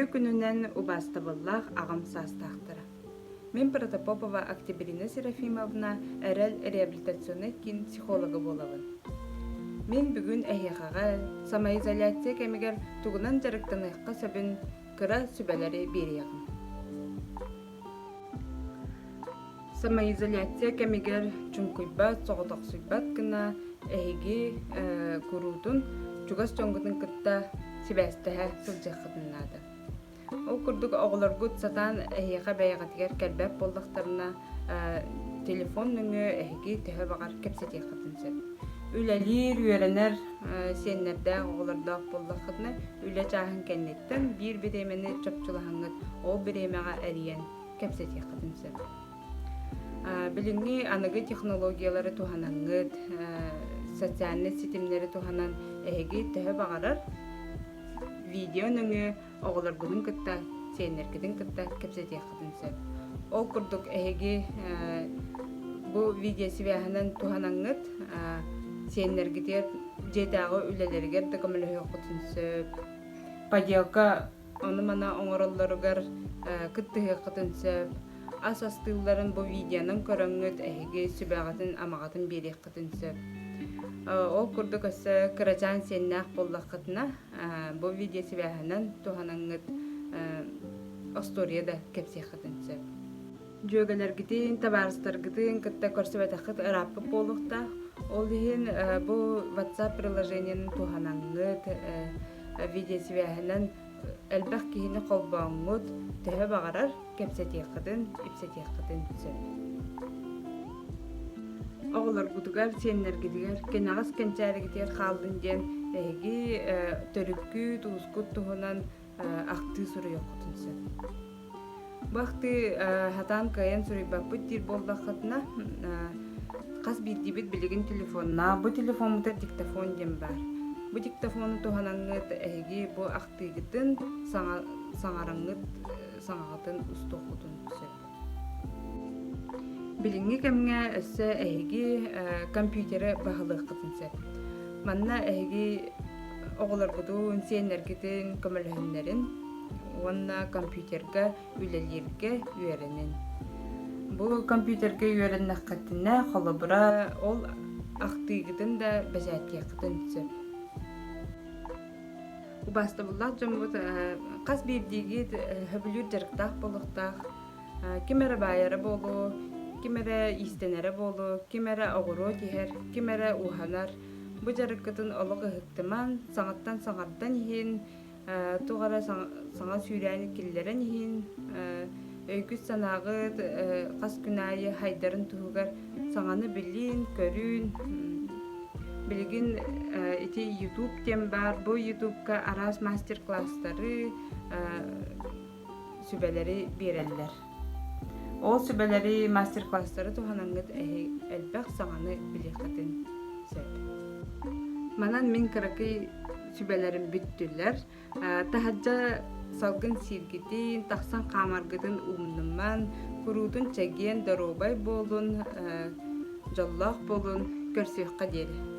Үтүө күнүнэн убаастабыллаах аҕам саастаахтара. Мин Протопопова Октябрина Серафимовна Эрэл реабилитационнай киин психолога буолабын. Мин бүгүн эһиэхэҕэ самоизоляция кэмигэр тугунан дьарыктаныахха сөбүн кыра сүбэлэри биэриэҕим. Самоизоляция кэмигэр чуҥкуйбат, соҕотохсуйбат гына эһиги куруутун чугас дьоҥҥутун кытта сибээстэһэ сылдьыаххытын наада. Ол курдук оҕолоргут сатаан эһиэхэ бэйэҕитигэр кэлбэт буоллахтарына, телефон нөҥүө эһиги төһө баҕар кэпсэтиэххитин сөп. Үлэлиир, үөрэнэр сиэннэрдээх оҕолордоох буоллаххытына, үлэ чааһын кэнниттэн биир бириэмэни чопчулаһаҥҥыт ол бириэмэҕэ эрийэн кэпсэтиэххитин сөп. Билиҥҥи аныгы технологиялары туһанаҥҥыт, социальнай ситимнэри туһанан эһиги төһө баҕарар видео нөҥүө оҕолоргутун кытта, сиэннэргитин кытта кэпсэтиэххитин сөп. Ол курдук эһиги бу видеосибээһинэн туһанаҥҥыт сиэннэргитигэр дьиэтээҕи үлэлэригэр да көмөлөһүөххүтүн сөп. Поделка ону-маны оҥороллоругар кыттыһыаххытын сөп. Ас астыылларын бу видеонан көрөҥҥүт эһиги сүбэҕитин-амаҕытын биэриэххитин сөп. Ол курдук өссө кырачаан сиэннээх буоллаххытына, бу видеосибээһинэн туһанаҥҥыт остуоруйа да кэпсиэххитин сөп. Дьүөгэлэргитин, табаарыстаргытын кытта көрсүбэтэххит ырааппыт буолуохтаах. Ол иһин бу WhatsApp приложениены туһанаҥҥыт, видеосибээһинэн элбэх киһини холбооҥҥут, төһө баҕарар кэпсэтиэххитин, ипсэтиэххитин сөп. Оҕолоргутугар, сиэннэргитигэр, кэнэҕэс кэнчээригитигэр хааллын диэн эһиги төрүккүт, уускут туһунан ахтыы суруйуоххутун сөп. Бу ахтыы сатаан кыайан суруйбаппыт диир буоллаххытына, хас биирдиибит билигин телефоннаах. Бу телефоммутугар диктофон диэн баар. Бу диктофону туһанаҥҥыт эһиги бу ахтыыгытын саҥараҥҥыт саҥаҕытын устуоххутун сөп. Билиҥҥи кэмҥэ өссө эһиги компьютеры баһылыаххытын сөп. Манна эһиги оҕолоргутун, сиэннэргитин көмөлөһүннэрин уонна компьютерга үлэлииргэ үөрэнин. Бу компьютерга үөрэннэххитинэ, холобура, ол ахтыыгытын да бэчээттиэххитин сөп. Убаастабыллаах дьоммут хас биирдиигит сөбүлүүр дьарыктаах буолуохтаах. Ким эрэ баайара буолуо, ким эрэ иистэнэрэ буолуо, ким эрэ оҕуруо тиһэр, ким эрэ уһанар. Бу дьарыккытын олох ыһыктымаҥ, саҥаттан саҥардан иһин, туох эрэ саҥа сүүрээни киллэрэн иһин, өйгүт-санааҕыт хас күн аайы хайдарын туһугар саҥаны билин, көрүн. Билигин ити YouTube диэн баар, бу YouTube-ка араас мастер-класстары, сүбэлэри биэрэллэр. Ол сүбэлэри, мастер-класстары туһанаҥҥыт элбэх саҥаны билиэххитин сөп. Манан мин кыракый сүбэлэрим бүттүлэр. Таһырдьа салгын сииргитин, тахсан хаамаргытын умнуман, куруутун чэгиэн, доруобай буолун, дьоллоох буолун, көрсүөххэ диэри.